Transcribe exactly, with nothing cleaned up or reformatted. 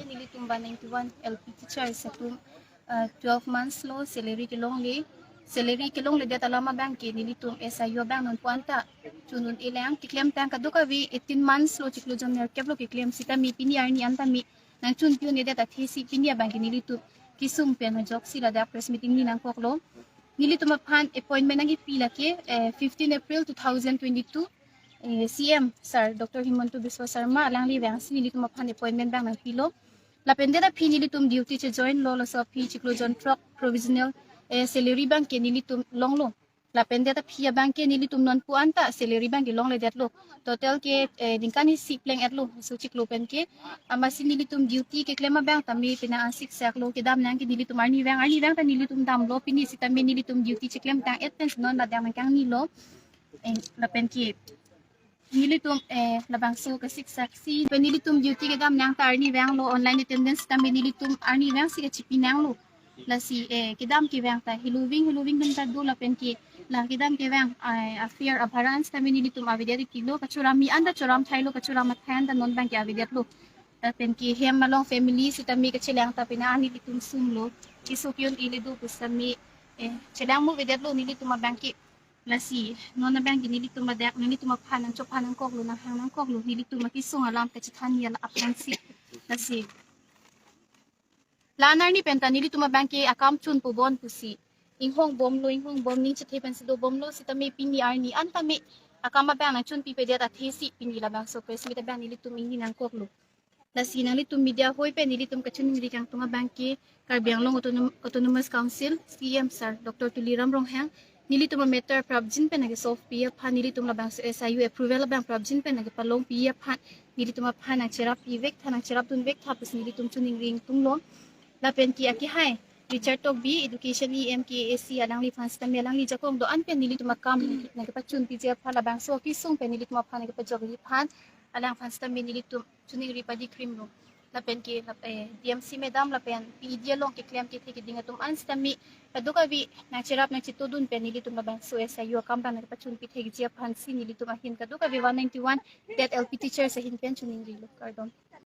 Nelitum one ninety-one L P teachers atum, uh, twelve months lo salary kelongle. Salary kelongledet alam abang ke nelitum S I U abang nonpu anta chun-un-e lang, keklemtang kadokave eighteen months lo, chiklo jon nerkep lo keklem sitame pini arni anta me nangchunpi un-edet athesi pini abang ke nelitum kesung pen ajoksi ladak press meeting ni nangkoklo. Nelitum aphan appointment nangkipi lake, eh, fifteen April two thousand twenty-two, eh, C M sir Doctor Himanta Biswa Sarma alangli vangsi nelitum aphan appointment abang nangpilo. Lapen det aphi nelitum duty chejoin lo, laso aphi chiklo jon throk provisional, eh, salary abang ke nelitum longlo. Lapen det aphi abang ke nelitum nonpu anta salary abang ke longledetlo. Total ke, eh, ningkan isi pleng-etlo, so chiklo pen ke. Amatsi nelitum duty keklem abang tame pina ansiksak lo, kedam nang ke nelitum arnivang, arnivang ta nelitum damlo pini sitame nelitum duty cheklemtang-et pen non ladak nangkangnilo. Eh, lapen ke nelitum, eh, labangso kasiksaksi pen nelitum duty kedam nang ta arnivanglo, online attendance tame nelitum arnivangsi kachipi nanglo. Lasi, eh, kedam kevang ta heloving heloving dun ta do, lapen ke la kedam kevang, eh, affair abharan sitame nelitum avedet ikilo, kachoram mi anta choram thailo, kachoram athai anta non abang ke avedetlo. Lapen ke hem along family sitame kachelang ta pina ani nelitum sumlo, keso pi un-ele do pusitame, eh, chelang mo avedetlo nelitum abang ke. Lasi non abang ke nelitum ladak nelitum aphan nangchophan nangkoklo, nanghang nangkoklo, nelitum akesung alam kachethan ya la aphansi. Lasi la-an arni pen ta nelitum abang ke akam chunpo bon pusi inghong bomlo, inghong bom, ning chethe pensi dobomlo sitame pini arni anta me akam abang nangchunpipedet athesi pini labangso press meet abang nelitum ingni nangkoklo. Lasi nanglitum media hoi pen nelitum kachiningri kangtung abang ke Karbi Anglong Autonom-, Autonomous Council C M sir Doctor Tuliram Ronghang nelitum amatter prapjin pen nangkesolve pi aphan, nelitum labangso S I U approval abang prapjin pen nangkepalongpi aphan nelitum aphan nangcherap ivek tha, nangcherap dunvek tha pusi nelitum chiningri ingtunglo. Lapen ke akehai Richard Tokbi, Education E M K A A C, alangliphan sitame alangli jakong do-an pen nelitum akam nangkepachunpiji aphan, labangso akesung pen nelitum aphan nangkepajokji aphan alangphan sitame nelitum chiningri padikrimlo. Lapen ke lap-, eh, D M C madam lapen P E D along keklem kethe keding atum an sitame kadokave nangcherap nangchetodun pen nelitum labangso S I U akam abang nangkepachunpi thekji aphansi nelitum ahin kadokave one ninety-one TET L P teachers ahin pen chiningrilo. Kardom.